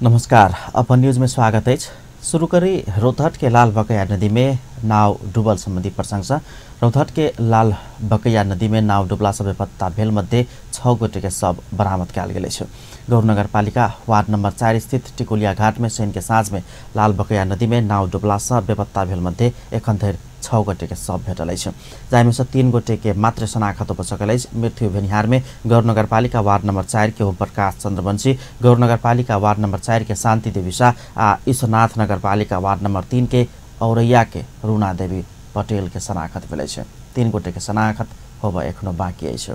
नमस्कार, अपन न्यूज में स्वागत है। शुरू करी रौतहट के लाल बकैया नदी में नाव डूबल संबंधी प्रसंग से। रौतहट के लाल बकैया नदी में नाव डूबला से बेपत्ता भेल मध्ये 6 गोटे के शव बरामद कयल गेल अछि। गौर नगरपालिका वार्ड नंबर 4 स्थित टिकुलिया घाट में शनि के साँझ में लाल बकैया नदी में नाव डूबला से बेपत्ता भेल मध्ये एखन धरि 6 गोटे के शव भेटल अछि, जाहिमे से 3 गोटे के मात्र शनाखत भऽ सकल अछि। मृत्यु भेनिहार में गौर नगरपालिका वार्ड नंबर 4 के ओम प्रकाश चंद्रवंशी, गौर नगरपालिका वार्ड नंबर 4 के शांति देवी शाह आ ईश्वरनाथ नगरपालिका वार्ड नंबर 3 के औरैया के रूणा देवी पटेल के शनाखत भेल अछि। 3 गोटे के शनाखत होबय एखनो बाकी अछि।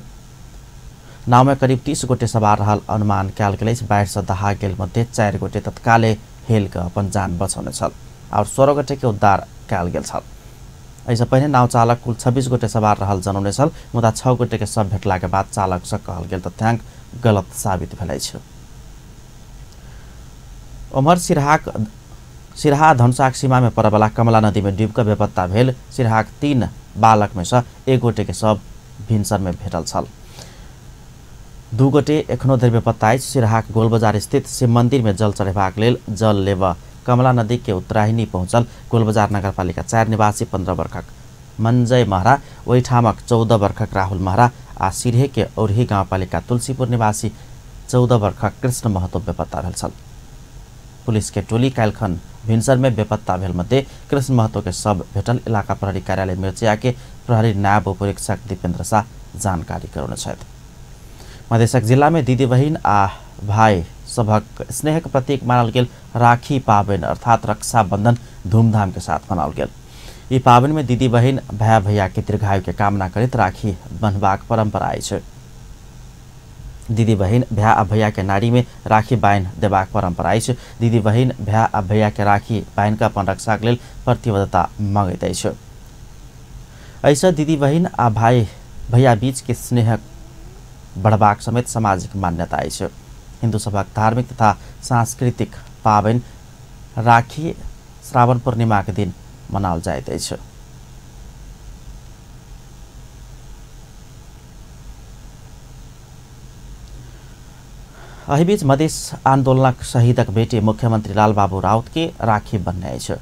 नाव में करीब 30 गोटे सवार रहल अनुमान कयल गेल अछि। बाढ़ि से दहा गेल मध्ये 4 गोटे तत्काले हेल कऽ अपन जान बचौने छल और 16 गोटे के उद्धार कयल गेल छल। एहिसँ पहिने नाव चालक कुल 26 गोटे सवार रहल जनौने छल, मुदा 6 गोटे के शव भेटला के बाद चालक से कहल गेल तथ्यांक गलत साबित भेल अछि। ओम्हर सिरहा धनुषाक सीमा में पड़यवला कमला नदी में डूबि कऽ बेपत्ता भेल सिरहाक 3 बालक में से 1 गोटे के शव भिनसर में भेटल छल। 2 गोटे एखनो धरि बेपत्ता अछि। सिरहाक गोलबजार स्थित शिव मंदिर में जल चढ़ेबाक लेल जल लेबऽ कमला नदी के उत्तराहिनी पहुंचल गोलबजार नगरपालिका 4 निवासी 15 वर्षक मंजय महरा, ओहिठामक 14 वर्षक राहुल महरा आ सिरहे के औरही गाउँपालिका तुलसीपुर निवासी 14 वर्षक कृष्ण महतो बेपत्ता भेल छल। पुलिस के टोली काल्हिखन भिनसर में बेपत्ता भेल मध्ये कृष्ण महतो के शव भेटल इलाका प्रहरी कार्यालय मिर्चिया के प्रहरी नायब उपरीक्षक दीपेंद्र शाह जानकारी करौने छथि। मधेशक जिला में दीदी बहिन आ भाई सभक स्नेहक प्रतीक मानल गेल राखी पाबनि अर्थात रक्षाबंधन धूमधाम के साथ मनाओल गेल। ई पाबनि में दीदी बहिन भाई भैया के दीर्घायु के कामना करैत राखी बन्हबाक परंपरा अछि। दीदी बहिन भाई आ भैया के नारी में राखी बान्हि देबाक परंपरा अछि। दीदी बहिन भाई आ भैया के राखी बान्हि कऽ अपन रक्षाक लेल प्रतिबद्धता मांगैत अछि। एहिसँ दीदी बहिन आ भाई भैया बीच के स्नेह बढ़बाक समेत सामाजिक मान्यता अछि। हिंदू सभक धार्मिक तथा सांस्कृतिक पाबनि राखी श्रावण पूर्णिमा के दिन मनाओल जाइत अछि। एहि बीच मधेश आंदोलनक शहीदक बेटी मुख्यमंत्री लालबाबू राउत के राखी बन्हने अछि।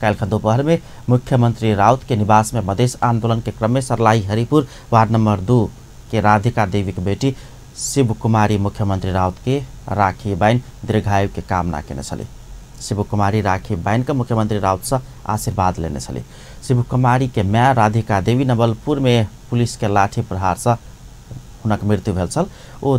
काल्हि दोपहर में मुख्यमंत्री राउत के निवास में मधेश आंदोलन के क्रम में सरलाही हरिपुर वार्ड नंबर 2 के राधिका देवी के बेटी शिव कुमारी मुख्यमंत्री राउत के राखी बान्हि दीर्घायु के कामना केने छली। शिव कुमारी राखी बान्हि के मुख्यमंत्री राउत से आशीर्वाद लेने छली। शिव कुमारी के माय राधिका देवी नवलपुर में पुलिस के लाठी प्रहार से हुनक मृत्यु भेल छल। ओ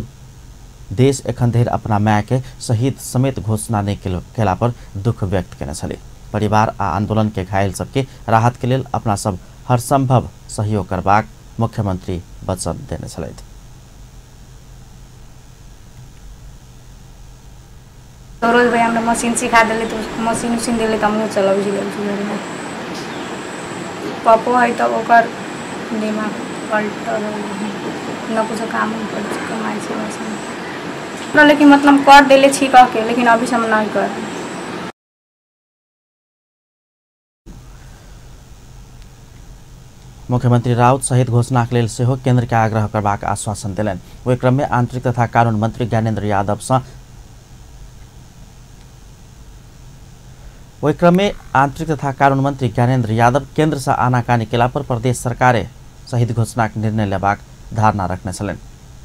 देश एखन धरि अपना माय के शहीद समेत घोषणा नहि केला पर दुख व्यक्त केने छली। परिवार आ आंदोलन के घायल सबके राहत के लेल अपना सब हर संभव सहयोग करबाक मुख्यमंत्री वचन देने छलथि। सरोज भाई हमरा मशीन सिखा दिले तो मशीन उशीन दिले तो हमहूँ चलबै छी। पपो है तो ओकर दिमाग पलटल न कुछ काम करै छै, कमाइ छै वैसे। लेकिन मतलब कर देले छी कह के, लेकिन अभी से हम नहीं कर। मुख्यमंत्री राउत शहीद घोषणाक लेल सेहो केंद्र के आग्रह करबाक आश्वासन देलनि। ओहि क्रम में आंतरिक तथा कानून मंत्री ज्ञानेन्द्र यादव सँ ओहि क्रम में आंतरिक तथा कानून मंत्री ज्ञानेन्द्र यादव केंद्र से आनाकानी केला पर प्रदेश सरकारे शहीद घोषणाक निर्णय लेबाक धारणा रखने छलनि।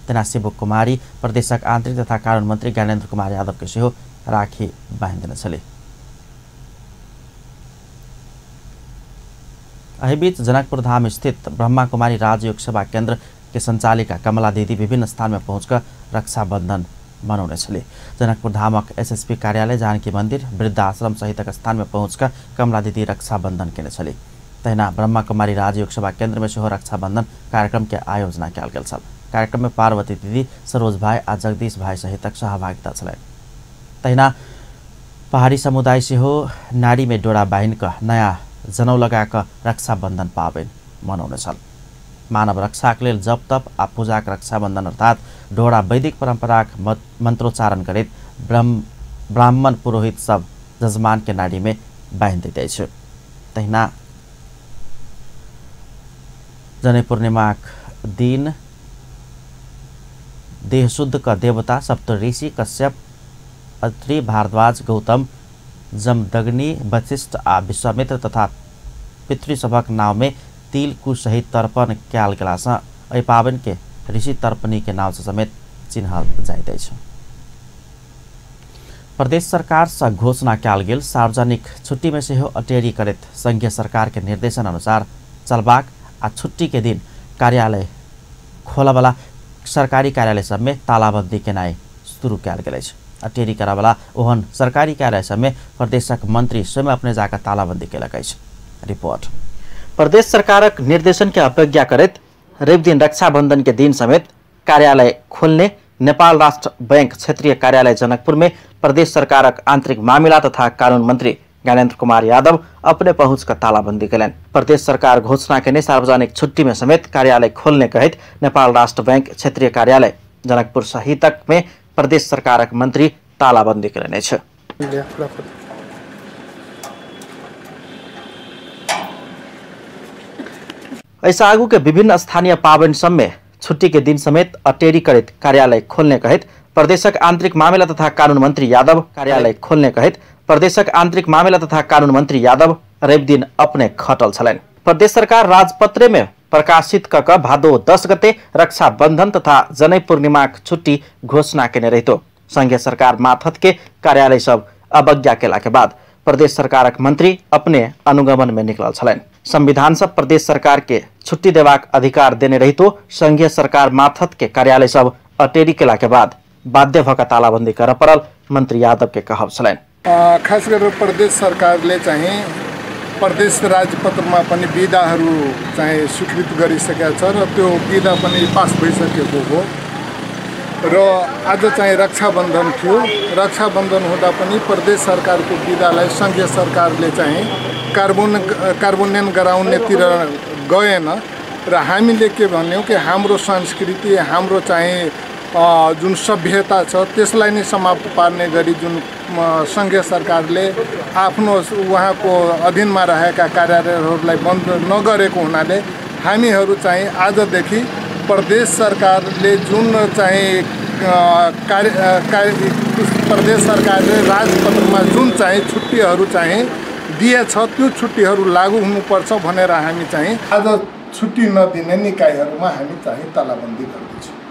तेना शिव कुमारी प्रदेशक आंतरिक तथा कानून मंत्री ज्ञानेन्द्र कुमार यादव के सेहो राखी बान्हि देने छली। एहि बीच जनकपुर धाम स्थित ब्रह्मा कुमारी राजयोग सेवा केंद्र के संचालिका कमला दीदी विभिन्न स्थान में पहुंचकर रक्षाबंधन मनौने छली। जनकपुर धामक एसएसपी कार्यालय, जानकी मंदिर, वृद्धाश्रम सहितक स्थान में पहुंचकर कमला दीदी रक्षाबंधन केने छली। तहिना ब्रह्मा कुमारी राजयोग सेवा केंद्र में सेहो रक्षाबंधन कार्यक्रम के आयोजना कयल गेल छल। कार्यक्रम में पार्वती दीदी, सरोज भाई आ जगदीश भाई सहितक सहभागिता छलनि। तहिना पहाड़ी समुदाय सेहो नारी में डोरा बान्हि कऽ नया जनौ लगा कऽ रक्षाबंधन पाबनि मनौने छल। मानव रक्षाक लेल जप तप आ पूजाक रक्षाबंधन अर्थात डोरा वैदिक परंपराक मंत्रोच्चारण करैत ब्राह्मण पुरोहित सब जजमान के नाड़ी में बान्हि दैत अछि। तहिना जनै पूर्णिमाक दिन देह शुद्ध क देवता सप्तऋषि कश्यप अत्रि, भारद्वाज, गौतम, जमदग्नि, वशिष्ठ आ विश्वामित्र तथा पितृसभक नावमे तिल कुश सहित तर्पण कयल गेलासँ एहि पाबनि के ऋषि तर्पणी के नाम से समेत चिन्हल जाइत अछि। प्रदेश सरकार सँ घोषणा कयल गेल सार्वजनिक छुट्टी में सेहो अटेरी करैत संघीय सरकार के निर्देशन अनुसार चलबाक आ छुट्टी के दिन कार्यालय खोलऽवला सरकारी कार्यालय सब में तालाबंदी केनाइ शुरू कयल गेल अछि। अटेरी करऽवला ओहन सरकारी कार्यालय सब में प्रदेशक मंत्री स्वयं अपने जाकर तालाबंदी केलक अछि। रिपोर्ट। प्रदेश सरकारक निर्देशन के अवज्ञा करैत रवि दिन रक्षाबंधन के दिन समेत कार्यालय खोलने नेपाल राष्ट्र बैंक क्षेत्रीय कार्यालय जनकपुर में प्रदेश सरकारक आंतरिक मामिला तथा कानून मंत्री ज्ञानेन्द्र कुमार यादव अपने पहुंच कर तालाबंदी कयलनि। प्रदेश सरकार घोषणा केने सार्वजनिक छुट्टी में समेत कार्यालय खोलने कहैत नेपाल राष्ट्र बैंक क्षेत्रीय कार्यालय जनकपुर सहितक में प्रदेश सरकारक मंत्री तालाबंदी कयलनि अछि। ऐसा आगू के विभिन्न स्थानीय पाबनि सब में छुट्टी के दिन समेत अटेरी करैत कार्यालय खोलने कहैत प्रदेशक आंतरिक मामिला तथा कानून मंत्री यादव कार्यालय खोलने कहैत प्रदेशक आंतरिक मामिला तथा कानून मंत्री यादव रवि दिन अपने खटल छलनि। प्रदेश सरकार राजपत्रे में प्रकाशित क क भादो 10 गते रक्षाबंधन तथा जनई पूर्णिमाक छुट्टी घोषणा केने रहितो संघीय सरकार माथत के कार्यालय सब अवज्ञा केला के बाद प्रदेश सरकारक मंत्री अपने अनुगमन में निकलल छलनि। संविधान सब प्रदेश सरकार के छुट्टी देबाक अधिकार देने रहितो संघीय सरकार माथत के कार्यालय सब अटेरी केला के बाद बाध्य भऽ कऽ तालाबंदी करऽ पड़ल मंत्री यादव के कहब छलनि। खास गरेर प्रदेश सरकारले चाहिँ प्रदेश राजपत्रमा पनि बिदाहरू चाहिँ स्वीकृत गरिसकेको छ र त्यो बिदा पनि पास भइसकेको हो र आज चाहिँ रक्षाबन्धन थियो। रक्षाबन्धन हुँदा पनि प्रदेश सरकारको बिदालाई सङ्घीय सरकारले चाहिँ कार्बोन्यन गराउनेतिर गएन र हामीले के भन्यौँ कि हाम्रो संस्कृति, हाम्रो चाहिँ जुन सभ्यता छ त्यसलाई नै समाप्त पार्ने गरी जुन सङ्घीय सरकारले आफ्नो उहाँको अधीनमा रहेका कार्यालयहरूलाई बन्द नगरेको हुनाले हामीहरू चाहिँ आजदेखि प्रदेश सरकारले जुन चाहिँ कार्य प्रदेश सरकारले राजपत्रमा जुन चाहिँ छुट्टीहरू चाहिँ दिएछ त्यो छुट्टीहरू लागू हुनुपर्छ भनेर हामी चाहिँ आज छुट्टी नदिने निकायहरूमा हामी चाहिँ तालाबन्दी गर्दैछौँ।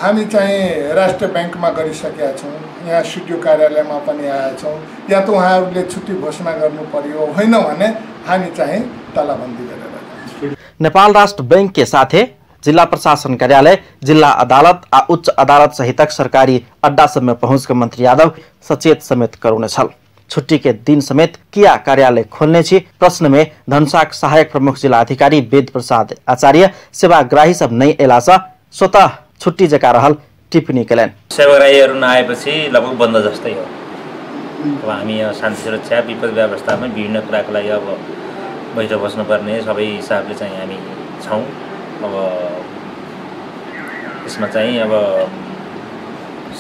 हामी चाहिँ राष्ट्र ब्याङ्कमा गरिसकेका छौँ, यहाँ सिडिओ कार्यालयमा पनि आएका छौँ। या त उहाँहरूले छुट्टी घोषणा गर्नु पर्यो, होइन भने हामी चाहिँ तालाबन्दी गरेर जान्छौँ। नेपाल राष्ट्र बैंक के साथे जिल्ला प्रशासन कार्यालय, जिल्ला अदालत आ उच्च अदालत सहितक सरकारी अड्डा सब में पहुँच के मंत्री यादव सचेत समेत करौने छल। छुट्टी के दिन समेत किया कार्यालय खोलने छी प्रश्न में धनुषाक सहायक प्रमुख जिला अधिकारी वेद प्रसाद आचार्य सेवाग्राही सब नहीं एला से स्वतः छुट्टी जका रहल टिप्पणी केलनि। सेवाग्राहीहरू नआएपछि लगभग बन्द जस्तै हो। अब हामी शान्ति सुरक्षा विपद व्यवस्थामा विभिन्न कुराको लागि अब बैठक बस्नुपर्ने सबै हिसाबले चाहिँ हामी छौँ। अब यसमा चाहिँ अब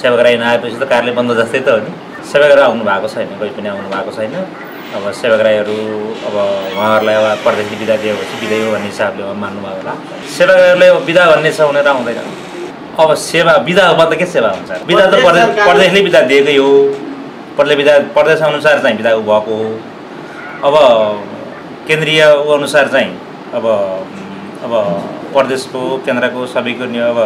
सेवाग्राही नआएपछि त कार्यालय बन्द जस्तै त हो नि। सेवाग्राही आउनु भएको छैन, कोही पनि आउनु भएको छैन। अब सेवाग्राहीहरू अब उहाँहरूलाई अब प्रदेशले बिदा दिएपछि बिदै हो भन्ने हिसाबले मान्नुभयो होला। सेवाग्राहीहरूलाई अब बिदा भन्ने छ उनीहरू आउँदैन। अब सेवा बिदा मतलब के सेवा हुन्छ? बिदा त प्रदेशले बिदा दिएकै हो, प्रदेशले बिदा प्रदेश अनुसार चाहिँ बिदा भएको हो। अब केन्द्रीय ऊ अनुसार चाहिँ अब अब प्रदेशको केन्द्रको सबैको अब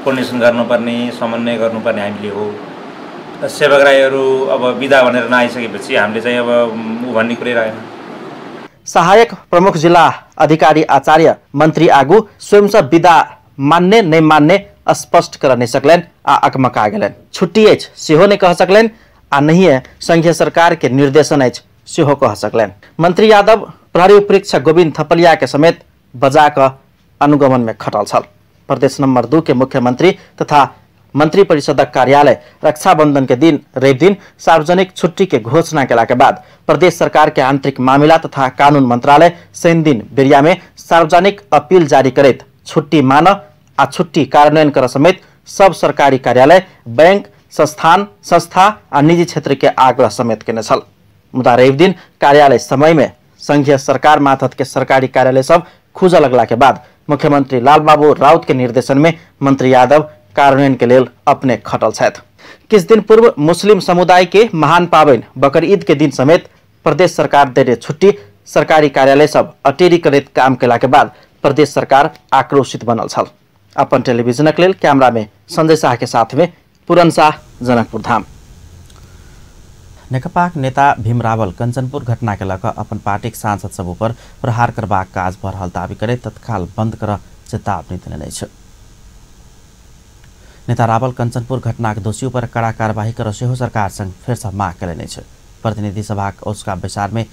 कोर्डिनेसन गर्नुपर्ने, समन्वय गर्नुपर्ने हामीले हो। सेवाग्राहीहरू अब बिदा भनेर नआइसकेपछि हामीले चाहिँ अब ऊ भन्ने कुरै रहेन। सहायक प्रमुख जिल्ला अधिकारी आचार्य मंत्री आगू स्वयं से बिदा मान्ने नहीं मान्ने स्पष्ट कर नहीं सकलनि आ अकमका गेलनि। छुट्टी अछि सेहो नहीं कह सकलनि आ नहिए संघीय सरकार के निर्देशन अछि सेहो कह सकलनि। मंत्री यादव प्रहरी उपरीक्षक गोविंद थपलिया के समेत बजा कऽ अनुगमन में खटल छल। प्रदेश नंबर 2 के मुख्यमंत्री तथा मंत्री परिषदक कार्यालय रक्षाबंधन के दिन रवि दिन सार्वजनिक छुट्टी के घोषणा केला के बाद प्रदेश सरकार के आंतरिक मामिला तथा कानून मंत्रालय शनि दिन बेरिया में सार्वजनिक अपील जारी करैत छुट्टी मान आ छुट्टी कार्यान्वयन कर समेत सब सरकारी कार्यालय, बैंक, संस्थान, संस्था आ निजी क्षेत्र के आग्रह समेत केने छल। मुदा रवि दिन कार्यालय समय में संघीय सरकार माथत के सरकारी कार्यालय सब खुजऽ लगला के बाद मुख्यमंत्री लालबाबू राउत के निर्देशन में मंत्री यादव कार्यान्वयन के लेल अपने खटल छथि। किछ दिन पूर्व मुस्लिम समुदाय के महान पाबनि बकर ईद के दिन समेत प्रदेश सरकार देने छुट्टी सरकारी कार्यालय सब अटेरी करैत काम केला के बाद प्रदेश सरकार आक्रोशित बनल छल। अपन टेलीविजनक लेल कैमरा में संजय शाह के साथ में पूरन शाह, जनकपुर धाम। नेकपाक नेता भीम रावल कंचनपुर घटना के लऽ अपन पार्टीक सांसद सब ऊपर प्रहार करबाक काज भऽ रहल दावी करैत तत्काल बंद कर चेतावनी देने अछि। नेता रावल कंचनपुर घटनाक दोषी पर कड़ा कार्यवाही कर सेहो सरकार संग फेरसँ माग कयलनि अछि। प्रतिनिधि सभाक औसका बैसार में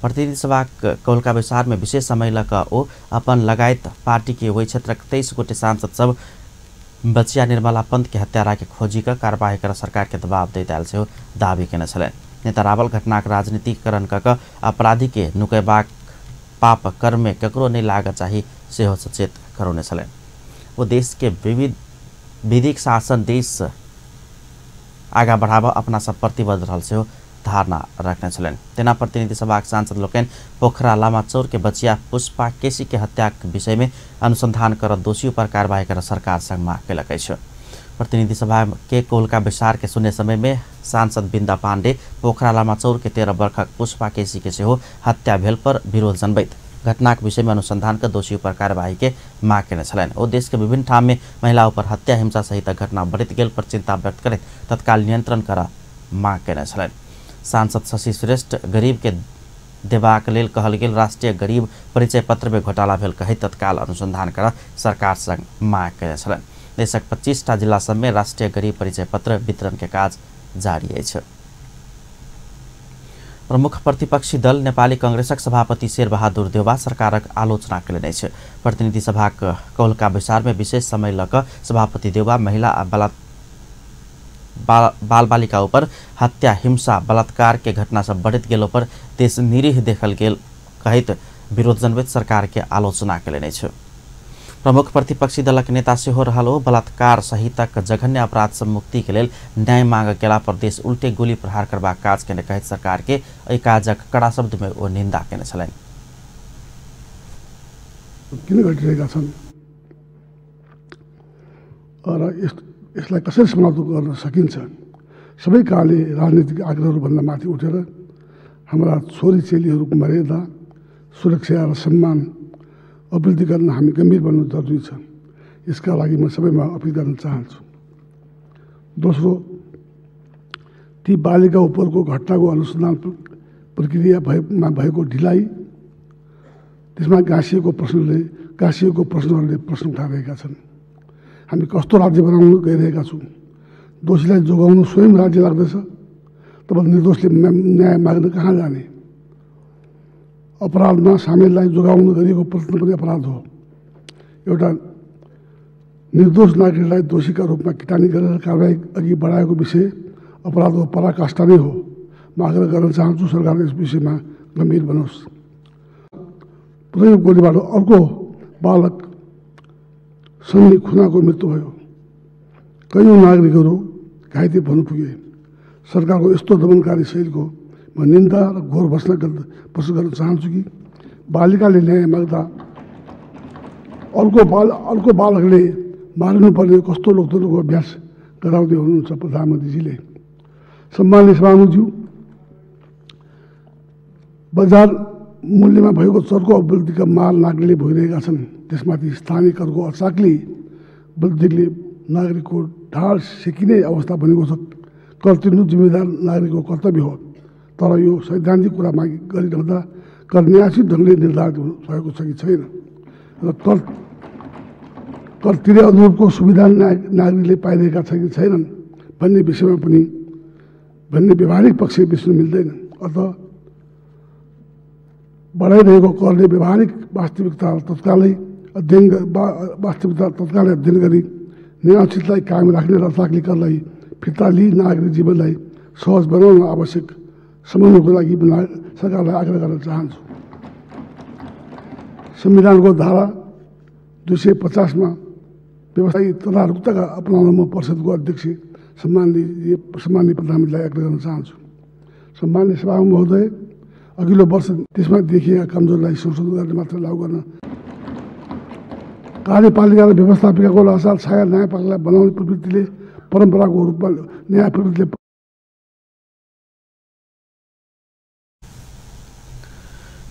प्रतिनिधि सभाक कौलका बैसार में विशेष समय लऽ कऽ ओ अपन लगायत पार्टी के ओहि क्षेत्रक 23 गोटे सांसद सब बचिया निर्मला पंत के हत्यारा के खोजी कऽ कार्यवाही कर सरकार के दबाव दैत आयल सेहो दावी केने छलनि। नेता रावल घटनाक राजनीतिकरण कऽ कऽ अपराधी के नुकयबाक पाप कर्म में ककरो नहि लागऽ चाही सेहो सचेत करौने छलनि। ओ देश के विविध विधिक शासन देश आगाँ बढ़ाबऽ अपना सब प्रतिबद्ध रहल सेहो धारणा रखने छलनि। तेना प्रतिनिधि सभाक सांसद लोकनि पोखरा लामाचौर के बचिया पुष्पा केसी के हत्याक विषय में अनुसंधान कर दोषी पर कार्यवाही कर सरकार संग माग केलक अछि। प्रतिनिधि सभा के कोलका बैसार के सुनने समय में सांसद बिंदा पांडे पोखरा लामाचौर के 13 वर्षक पुष्पा केसी के सेहो हत्या भेल पर विरोध जनबैत घटनाक विषय में अनुसंधान कर दोषी पर कार्यवाही के माग केने छलनि। ओ देश के विभिन्न ठाम में महिला पर हत्या हिंसा सहित घटना बढ़ैत गेल पर चिंता व्यक्त करैत तत्काल नियंत्रण कर माग केने छलनि। सांसद शशि श्रेष्ठ गरीब के देबाक लेल कहल गेल राष्ट्रीय गरीब परिचय पत्र में घोटाला भेल कहैत तत्काल अनुसंधान कर सरकार संग माग केने छलनि। देशक 25टा जिला सब में राष्ट्रीय गरीब परिचय पत्र वितरण के काज जारी अछि। प्रमुख प्रतिपक्षी दल नेपाली कांग्रेसक सभापति शेरबहादुर देउवा सरकारक आलोचना केलनि अछि। प्रतिनिधि सभाक कौलका बैसार में विशेष समय लऽ कऽ सभापति देउवा महिला आ बाल बालिका ऊपर हत्या हिंसा बलात्कार के घटना सब बढ़ैत गेलो पर देश निरीह देखल गेल कहैत विरोध जनबैत सरकार के आलोचना केलनि अछि। प्रमुख प्रतिपक्षी दलक नेता सेहो रहल ओ बलात्कार सहितक जघन्य अपराध से मुक्ति के लेल न्याय मांग केला पर देश उल्टे गोली प्रहार करबाक काज केने कहैत सरकार के एहि काजक कड़ा शब्द में ओ निंदा केने छलनि। किन घटिरहेका छन् र यसलाई कसरी समाप्त गर्न सकिन्छ? सबै कालले राजनीतिक आग्रहहरूभन्दा माथि उठेर हाम्रा छोरी चेलीहरूको मर्यादा, सुरक्षा र सम्मान अभिवृद्धि गर्न हामी गम्भीर बन्नु जरुरी छ। यसका लागि म सबैमा अपिल गर्न चाहन्छु। दोस्रो, ती बालिका उपरको घटनाको अनुसन्धान प्रक्रिया भएको ढिलाइ, त्यसमा गाँसिएको प्रश्नहरूले प्रश्न उठाइरहेका छन्। हामी कस्तो राज्य बनाउन गइरहेका छौँ? दोषीलाई जोगाउनु स्वयं राज्य लाग्दछ, तब निर्दोषले न्याय माग्न कहाँ जाने? अपराधमा सामेललाई जोगाउनु गरिएको प्रयत्न पनि अपराध हो। एउटा निर्दोष नागरिकलाई दोषीका रूपमा किटानी गरेर कारवाही अघि बढाएको विषय अपराधको पराकाष्ठा नै हो। म आग्रह गर्न चाहन्छु सरकारले यस विषयमा गम्भीर बनोस्। प्रयोग गोलीबाट अर्को बालक सन्नी खुनाको मृत्यु भयो। कैयौँ नागरिकहरू घाइते हुन पुगे। सरकारको यस्तो दमनकारी शैलीको म निन्दा र घोर भर्त्सना गर्न चाहन्छु कि बालिकाले न्याय माग्दा अर्को बालकले मारिनुपर्ने कस्तो लोकतन्त्रको अभ्यास गराउँदै हुनुहुन्छ प्रधानमन्त्रीजीले। सम्माननीय सभामुखज्यू, बजार मूल्यमा भएको चर्को अभिवृद्धिका मार नागरिकले भोगिरहेका छन्। त्यसमाथि स्थानीय करको अचाक्ली वृद्धिले नागरिकको ढाड सेकिने अवस्था बनेको छ। कर तिर्नु जिम्मेदार नागरिकको कर्तव्य हो, तर यो सैद्धान्तिक कुरा गरिरहँदा कर न्यायोचित ढङ्गले निर्धारित भएको छ कि छैन र कर तिरे अनुरूपको सुविधा नागरिकले पाइरहेका छन् कि छैनन् भन्ने विषयमा पनि भन्ने व्यवहारिक पक्ष बिच्नु मिल्दैन। अतः बढाइरहेको करले व्यवहारिक वास्तविकता तत्कालै अध्ययन गरी न्यायोचितलाई कायम राख्ने र अचाक्ली करलाई फिर्ता लिई नागरिक जीवनलाई सहज बनाउन आवश्यक समन्वयको लागि सरकारलाई आग्रह गर्न चाहन्छु। संविधानको धारा 250मा व्यवसायी तदारुकता अपनाउन म परिषदको अध्यक्ष सम्माननीय प्रधानमन्त्रीलाई आग्रह गर्न चाहन्छु। सम्माननीय सभामुख महोदय, अघिल्लो वर्ष त्यसमा देखिएका कमजोरलाई संशोधन गर्ने मात्र लागू गर्न कार्यपालिका र व्यवस्थापिकाको असार छाया न्यायपालिकालाई बनाउने प्रवृत्तिले परम्पराको रूपमा नयाँ प्रविधिले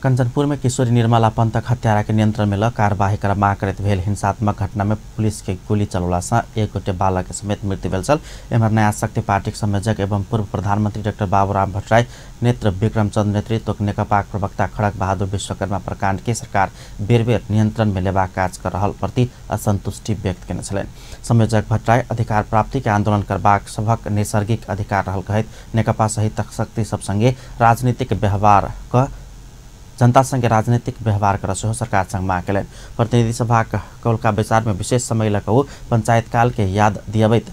कंचनपुर में किशोरी निर्मला पंतक हत्यारा के नियंत्रण में ल कार्यवाही कर मांग करैत भेल हिंसात्मक घटना में पुलिस के गोली चलौला से एक गोटे बालक के समेत मृत्यु भेल छल। एम्हर नया शक्ति पार्टीक संयोजक एवं पूर्व प्रधानमंत्री डाक्टर बाबूराम भट्टराई नेत्र विक्रमचंद नेतृत्व नेकपाक प्रवक्ता खड़ग बहादुर विश्वकर्मा प्रकांड के सरकार बेर बेर नियंत्रण में लेबाक काज कर रहल प्रति असंतुष्टि व्यक्त केने छलनि। संयोजक भट्टराई अधिकार प्राप्ति के आंदोलन करबाक सभक नैसर्गिक अधिकार रहल कहैत नेकपा सहित शक्ति सब संगे राजनीतिक व्यवहार क जनता संगे राजनीतिक व्यवहार कर सेहो सरकार संग मांग केलनि। प्रतिनिधि सभाक कौलका बैसार में विशेष समय लऽ कऽ ओ पंचायत काल के याद दियबैत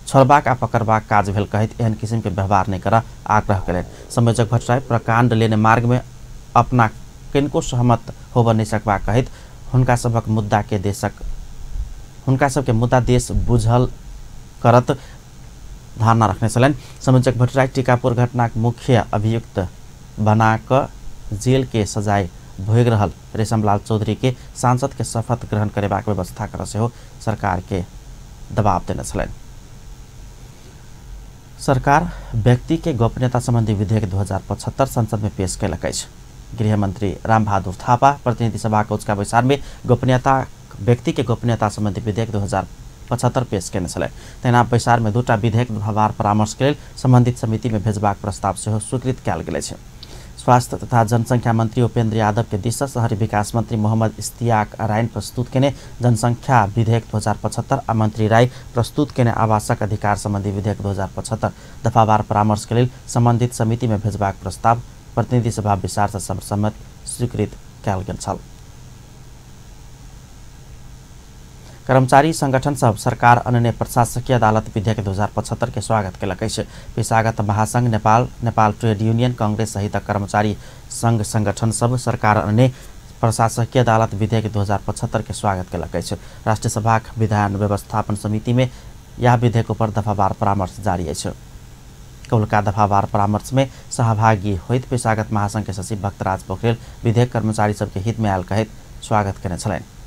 छोड़बाक आ पकड़बाक काज भेल कहैत एहन किसिम के व्यवहार नहि करऽ आग्रह केलनि। संयोजक भट्टराई प्रकांड लेने मार्ग में अपना किनको सहमत होबऽ नहि सकबाक कहैत हुनका सभक मुद्दा के देशक हुनका सबके मुद्दा देश बुझल करत धारणा रखने छलनि। संयोजक भट्टराई टीकापुर घटनाक मुख्य अभियुक्त बना कऽ जेल के सजाय भोगि रहल रेशमलाल चौधरी के सांसद के शपथ ग्रहण करेबाक व्यवस्था कर सेहो सरकार के दबाव देने छलनि। सरकार व्यक्ति के गोपनीयता संबंधी विधेयक 2075 संसद में पेश कयलक अछि। गृहमंत्री रामबहादुर थापा प्रतिनिधि सभा के उचका बैसार में गोपनीयता व्यक्ति के गोपनीयता संबंधी विधेयक 2075 पेश केने छलनि। तहिना बैसार में दूटा विधेयक व्यवहार परामर्श के लेल संबंधित समिति में भेजबाक प्रस्ताव सेहो स्वीकृत कयल गेल अछि। स्वास्थ्य तथा जनसंख्या मंत्री उपेंद्र यादव के दिस शहरी विकास मंत्री मोहम्मद इश्तियाक राय प्रस्तुत केने जनसंख्या विधेयक 2075 आ मंत्री राय प्रस्तुत केने आवासक अधिकार संबंधी विधेयक 2075 दफावार परामर्श के लेल संबंधित समिति में भेजबाक प्रस्ताव प्रतिनिधि सभा बैसार से सर्वसम्मत स्वीकृत कयल गेल छल। कर्मचारी संगठन सब सरकार अनने प्रशासकीय अदालत विधेयक 2075 के स्वागत केलक अछि। पेशागत महासंघ नेपाल, नेपाल ट्रेड यूनियन कांग्रेस सहित कर्मचारी संघ संगठन सब सरकार अनने प्रशासकीय अदालत विधेयक 2075 के स्वागत केलक अछि। राष्ट्रीय सभाक विधान व्यवस्थापन समिति में यह विधेयक पर दफावार परामर्श जारी अछि। कौलका दफावार परामर्श में सहभागी होइत पेशागत महासंघ के सचिव भक्तराज पोखरेल विधेयक कर्मचारी सबके हित में आयल कहैत स्वागत केने छलनि।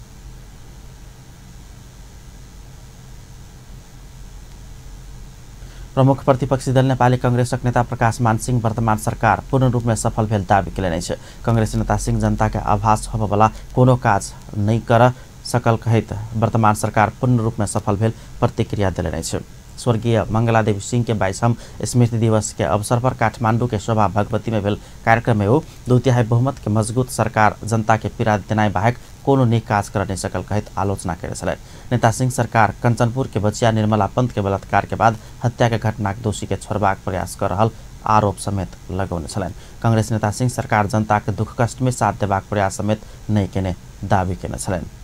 प्रमुख प्रतिपक्षी दल नेपाली कांग्रेसक नेता प्रकाश मान सिंह वर्तमान सरकार पूर्ण रूप में सफल भेल दावी केलनि अछि। कांग्रेस नेता सिंह जनता के आभास होबयवला कोनो काज नहि कर सकल कहैत वर्तमान सरकार पूर्ण रूप में सफल भेल प्रतिक्रिया देलनि अछि। स्वर्गीय मंगलादेवी सिंह के 22वां स्मृति दिवस के अवसर पर काठमांडू के शोभा भगवती में भेल कार्यक्रम में ओ 2/3 बहुमत के मजबूत सरकार जनता के पीड़ा देनाइ बाहेक कोनो नीक काज कर नहीं सकल कहैत आलोचना केने छलनि। नेता सिंह सरकार कंचनपुर के बचिया निर्मला पंत के बलात्कार के बाद हत्या के घटनाक दोषी के छोड़बाक प्रयास कर रहल आरोप समेत लगौने छलनि। कांग्रेस नेता सिंह सरकार जनता के दुख कष्ट में साथ देबाक प्रयास समेत नहि केने दावी केने छलनि।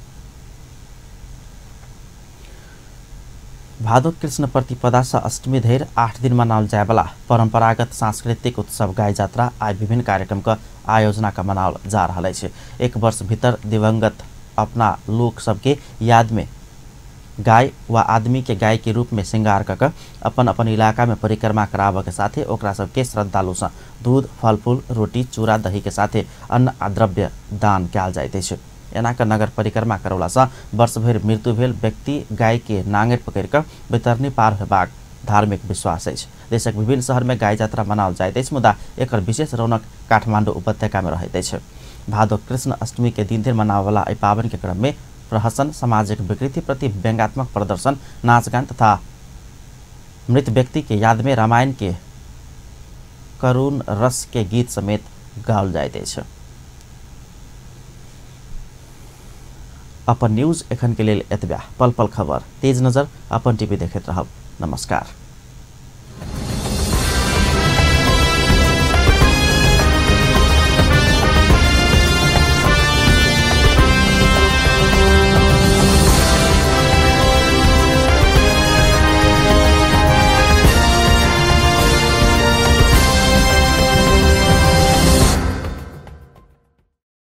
भादो कृष्ण प्रतिपदा से अष्टमी धरि 8 दिन मनाओल जायवला परंपरागत सांस्कृतिक उत्सव गाय यात्रा आइ विभिन्न कार्यक्रम का आयोजना का मनाओल जा रहल अछि। एक वर्ष भीतर दिवंगत अपना लोक सबके याद में गाय व आदमी के गाय के रूप में श्रृंगार कऽ कऽ अपन अपन इलाका में परिक्रमा कराबऽ के साथे ओकरा सबके श्रद्धालु सँ दूध, फल फूल, रोटी, चूड़ा, दही के साथे अन्न आ द्रव्य दान कयल जाइत अछि। एना कऽ नगर परिक्रमा करौला सँ वर्ष भरि मृत्यु भेल व्यक्ति गाय के नांगरि पकड़ि कऽ बैतरणी पार होयबाक धार्मिक विश्वास अछि। देशक विभिन्न शहर में गाय यात्रा मनाओल जाइत अछि, मुदा एकर विशेष रौनक काठमांडू उपत्यका में रहैत अछि। भादो कृष्ण अष्टमी के दिन धरि मनाबयवला एहि पाबनि के क्रम में प्रहसन, सामाजिक विकृति प्रति व्यंग्यात्मक प्रदर्शन, नाच गान तथा मृत व्यक्ति के याद में रामायण के करुण रस के गीत समेत गाओल जाइत अछि। अपन न्यूज एखन के लेल एतबे। पल पल खबर, तेज नजर, अपन टीवी देखैत रहब। नमस्कार।